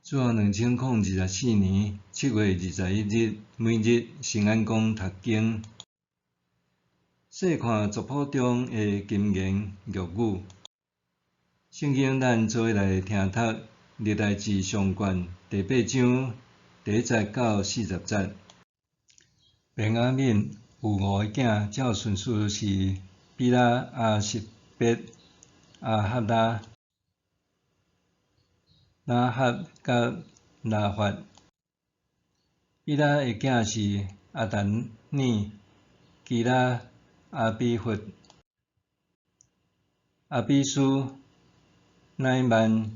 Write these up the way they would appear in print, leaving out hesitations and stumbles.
主後2024年7月21日，每日新安講讀經，細看族譜中的金言玉語。聖經咱做伙來聽讀歷代志上卷第八章第一節到40節。便雅憫有五个囝，照順序是比拉、亞實別、亞哈拉、拿合佮拉法。比拉的囝是亞但耳、基拉、亞比弗、亞比書、乃曼、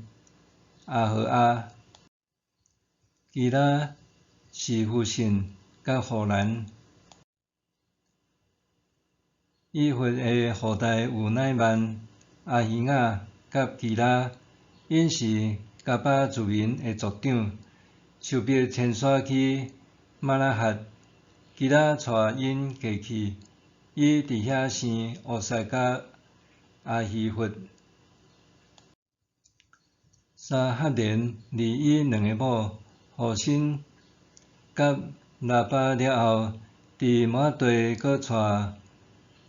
亞何亞。基拉是戶信佮戶蘭。以弗的後代有乃曼、亞希雅佮基拉，𪜶是迦巴住民的族長，受迫遷徙去瑪拿喝。基拉帶𪜶過去，伊佇遐生烏撒佮亞希弗。沙赫連離伊兩个某戶辛佮拿巴了後，佇摩押地閣娶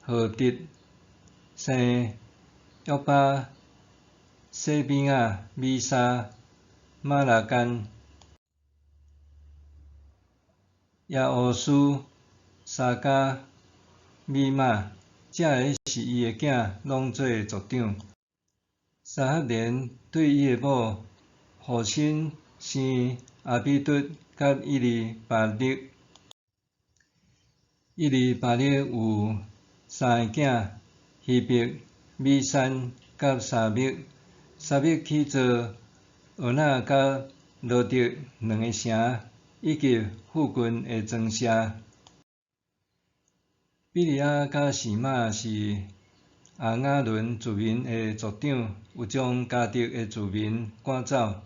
何得，生約巴、洗比雅、米沙、瑪拉干、耶烏斯、沙迦、米瑪，這个是伊的囝，攏做族長。沙赫連對伊的某戶辛生亞比卒佮以利巴勒。以利巴勒有三个囝：希伯、米珊佮沙密。沙密起造俄那佮羅得兩个城，以及附近的庄舍。比利亞佮示瑪是亞雅崙住民的族長，有將迦特的住民趕走。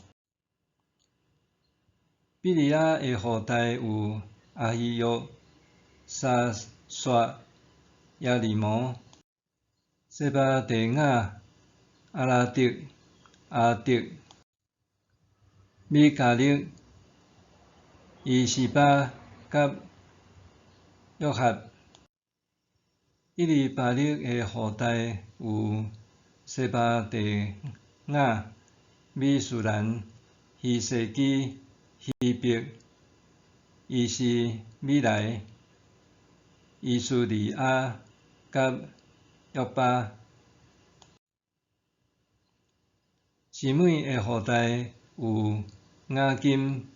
比利亞的後代有亞希約、沙煞、耶利摩、西巴第雅、阿拉德、阿德、米迦勒、伊斯巴佮約合。以利巴勒的後代有西巴第雅、米書蘭、希西基、希伯、伊斯米萊、伊斯利亞佮約巴。示每的後代有雅金、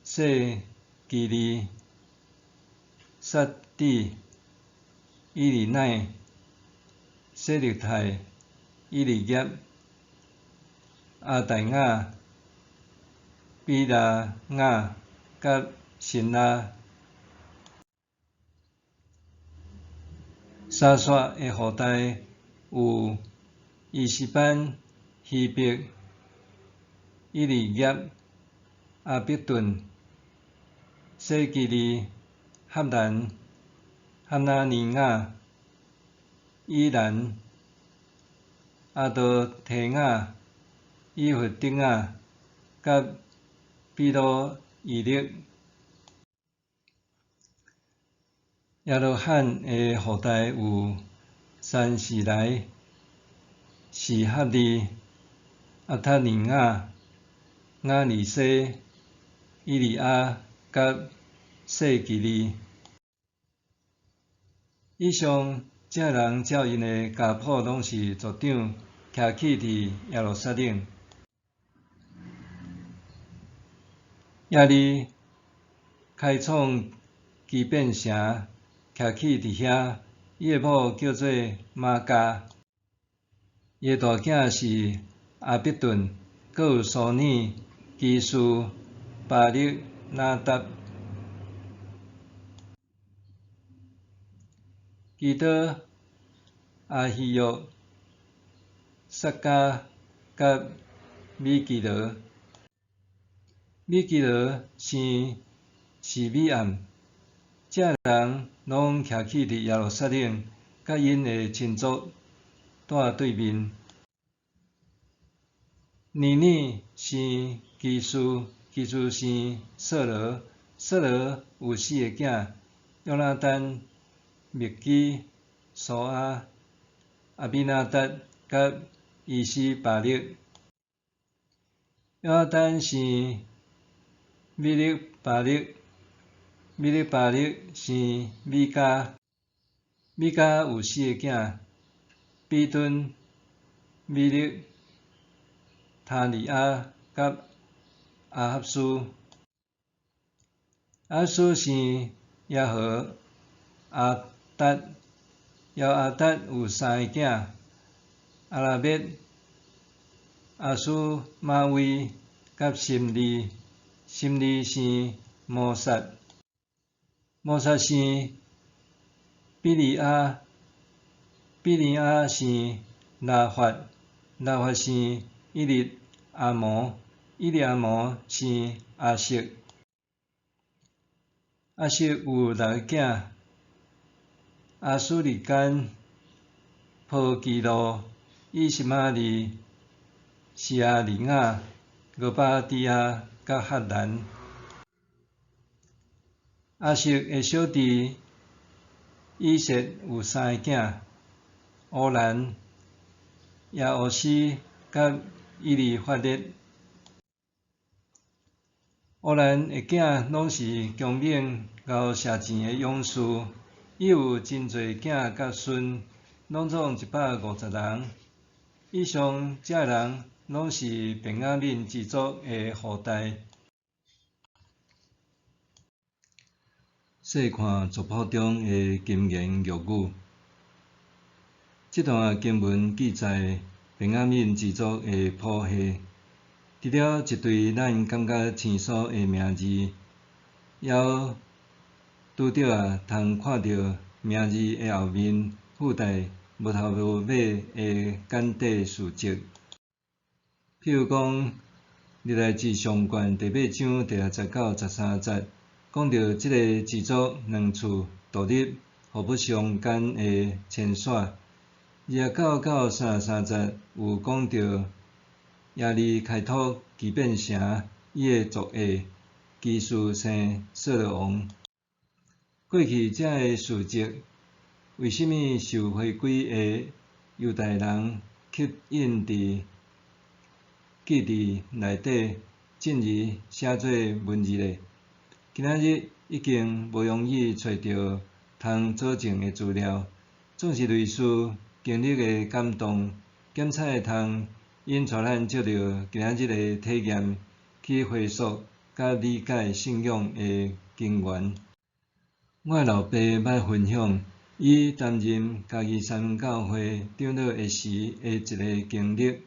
細基利、撒底、以利乃、洗勒太、以利業、亞大雅、比拉雅佮新拉。沙煞的後代有伊斯班、希伯、以利業、亞比頓、洗基利、哈蘭、哈拿尼雅、以蘭、亞多提雅、以弗得雅佮比魯伊勒。耶羅罕的後代有珊士萊、示哈利、阿塔尼雅、雅利西、以利亞佮細基利。以上這人照𪜶的家譜攏是族長，徛起佇耶路撒冷。耶利開創基遍城，徛起佇遐，伊的某叫做瑪迦，伊的大囝是亞比頓，閣有蘇爾、基書、巴力、拿答、基多、亞希約、撒迦佮米基羅。米基羅生示美暗，這人攏徛起佇耶路撒冷，佮𪜶的親族蹛對面。尼珥生基斯，基斯生掃羅，掃羅有四个囝：約拿單、麥基蘇阿、亞比拿達佮伊施巴力。約拿單生米利巴力，米利巴力生米迦，米迦有四个囝：比敦、米勒、他利亞佮亞哈斯。亞哈斯生耶和阿達，耶和阿達有三个囝：亞拉篾、亞斯瑪威佮心利，心利生摩撒，摩撒生比尼亞，比尼亞生拉法，拉法生以利亞摩，以利亞摩生亞色，亞色有六个囝：亞斯利干、波基路、以實瑪利、示亞利雅、俄巴底亞佮哈蘭。亞色的小弟以設有三个囝：烏蘭、耶烏斯佮以利法列。烏蘭的囝攏是強猛𠢕射箭的勇士，伊有真濟囝佮孫，攏總150人。以上這人攏是便雅憫支族的後代。細看族譜中的金言玉語，這段經文記載便雅憫支族的譜系，除了一堆咱感覺生疏的名字，猶拄著啊通看著名字的後面附帶無頭無尾的簡體事跡。譬如講，歷代志上卷第八章第6節到13節，講著這个支族兩次獨立互不相干的遷徙。29到33節有講著耶利開拓基遍城，伊的族裔基斯生掃羅王。過去這个事跡，為啥物受回歸的猶太人刻印佇記佇內底，進而寫做文字咧？今仔日已經無容易揣著通佐證的資料，總是類似經歷的感動，檢才會通引帶咱藉著今仔日的體驗去回溯佮理解信仰的根源。我的老爸捌分享，伊擔任嘉義三民教會長老的時的一个經歷。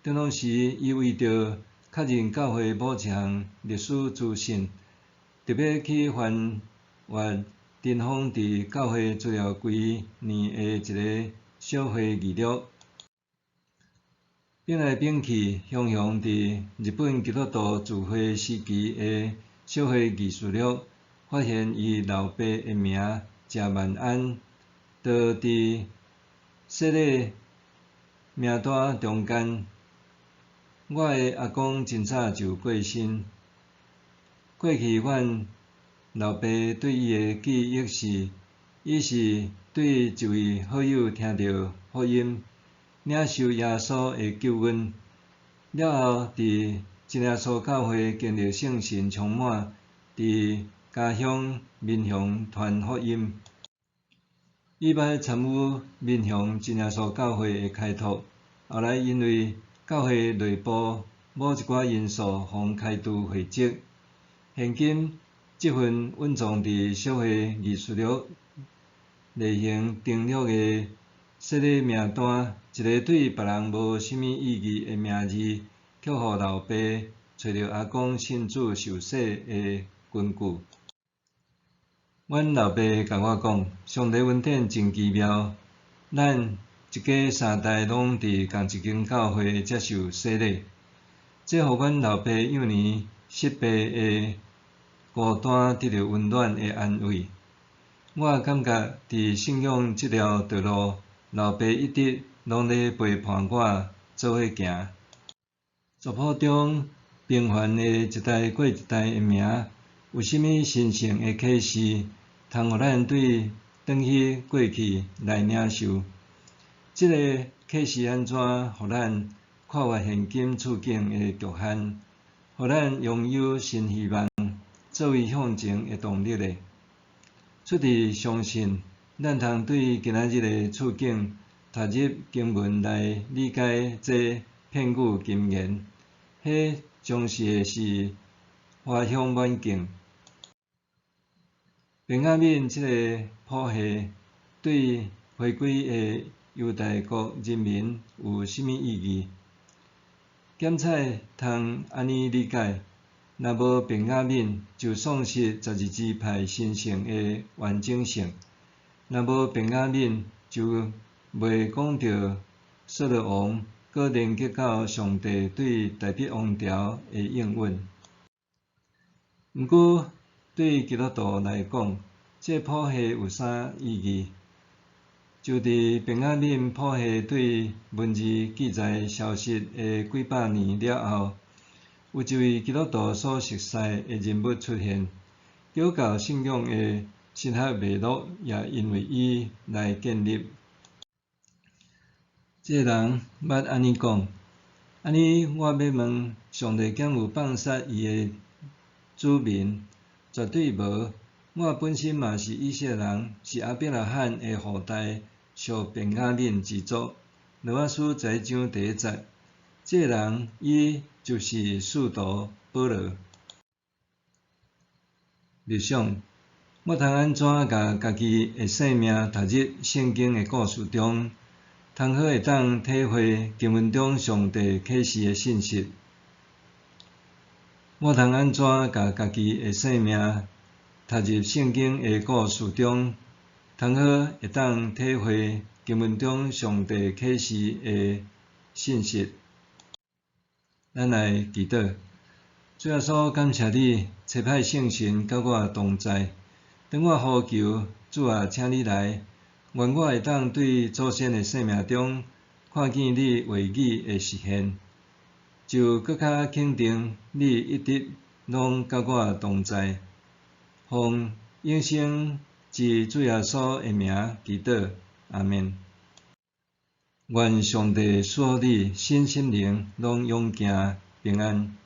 當時，伊為著確認教會某一項歷史資訊，特別去翻閱塵封佇教會資料櫃內的一个小會議錄。反來反去，雄雄佇日本基督徒聚會時期的小會議事錄，發現伊老爸的名鄭萬安，就佇洗禮名單中間。我的阿公真早就過身。過去阮老爸對伊的記憶是，伊是對一位好友聽著福音，領受耶穌的救恩，了後佇真耶穌教會經歷聖神充滿，佇家鄉民雄傳福音。伊捌參與民雄真耶穌教會的開拓，後來因為教會內部某一寡因素，予開除會籍。現今這份蘊藏佇小會議事錄例行登錄的洗禮名單，一个對別人無啥物意義的名字，卻予老爸揣著阿公信主受洗的根據。阮老爸共我講，上帝恩典真奇妙，咱一家三代攏佇仝一間教會接受洗禮，這予阮老爸幼年失爸的孤單得著溫暖的安慰。我感覺佇信仰這條道路，老爸一直攏咧陪伴我做伙行。族谱中平凡的一代过一代的名，有啥物神圣的启示，通予咱对转去过去来领受？这个启示按怎予咱跨越现今处境的局限，予咱拥有新希望，作为向前的动力呢？出自相信，咱通对今仔日的处境，踏入经文来理解这片语金言，彼将是会是花香满径。便雅悯这个谱系对回归的犹大国人民有啥物意义？检采通按呢理解：若无便雅悯，就丧失十二支派神圣的完整性；若无便雅悯，就袂讲著扫罗王，阁连结到上帝对大卫王朝的应允。毋过，对基督徒来讲，这谱系有啥意义？就伫便雅悯谱系对文字记载消失的几百年了后，有一位基督徒所熟似的人物出现，基督教信仰的神学脉络也因为伊来建立。这个人捌按呢讲：按呢，我欲问，上帝敢有放杀伊的子民？绝对无！我本身嘛是以色列人，是亚伯拉罕的后代，属便雅悯支族。罗马书11章第1节，这个人伊就是使徒保罗。默想，我通按怎共家己的生命踏入圣经的故事中，通好会当体会经文中上帝启示的信息？我通按怎共家己的生命踏入圣经的故事中，通好会当体会经文中上帝启示的信息？咱来祈祷。主耶稣，感谢你差派圣神佮我同在。当我呼求，主啊，请你来，愿我会当对祖先的生命中看见你话语的实现，就阁较肯定你一直拢佮我同在。奉永生之主耶稣的名祈祷，阿们。愿上帝赐予你身心灵拢勇健平安。